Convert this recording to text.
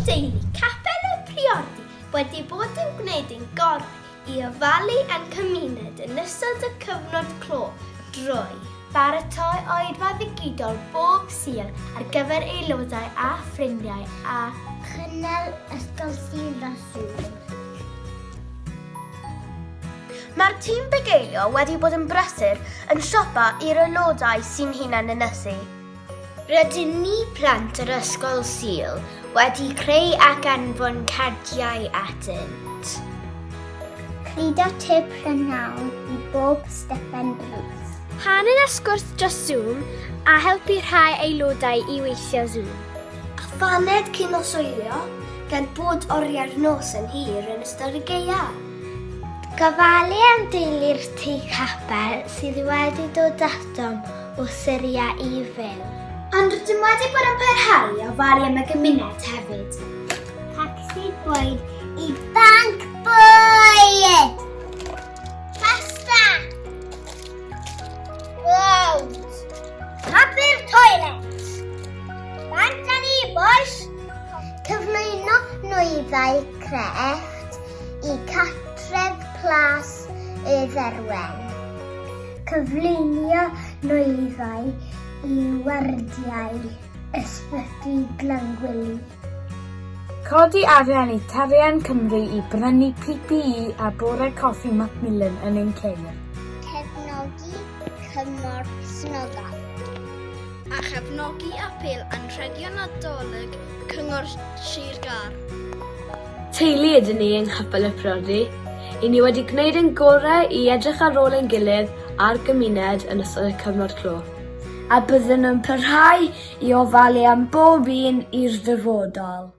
deulu Capel y Priordy wedi bod yn gwneud ein gorau i ofalu ein cymuned yn ystod y cyfnod clo drwy. Baratoi oedfa ddigidol bob Sul ar gyfer aelodau a ffrindiau a. Chynnal Ysgol Sul dros Zoom. Mae'r tîm bugeilio wedi bod yn brysur yn siopa i'r aelodau sy'n hunan-ynysu. Rydyn ni plant yr Ysgol Sul wedi creu ac anfon cardiau atynt. Cludo te prynhawn i bob stepen drws. Rhannu a sgwrs dros Zoom a helpu rhai aelodau i weithio Zoom. A phaned cyn noswylio, gan bod oriau'r nos yn hir yn ystod y gaeaf. Gofalu am deulu'r tŷ capel sydd wedi dod atom o Syria i fyw. Ond rydym wedi bod yn parhau i ofalu am y gymuned hefyd. Tacsi bwyd i banc bwyd! Pasta! Blowd! Papur toilet! Bant â ni, bois! Cyflwyno nwyddau crefft i Cartref Plas y Dderwen. Cyflwynio nwyddau i wardiau Ysbyty Glangwili. Codi arian i Tarian Cymru i brynu PPE a bore coffi Macmillan yn ein ceir. Cefnogi cymorth Cristnogol. A chefnogi apêl Anrhegion Nadolig Cyngor Sir Gâr. Teulu ydyn ni yng Nghapel y Priordy. I ni wedi gwneud ein gorau i edrych ar ôl ein gilydd a'r gymuned yn ystod y cyfnod clo. A byddwn yn parhau i ofalu am bob un i'r dyfodol.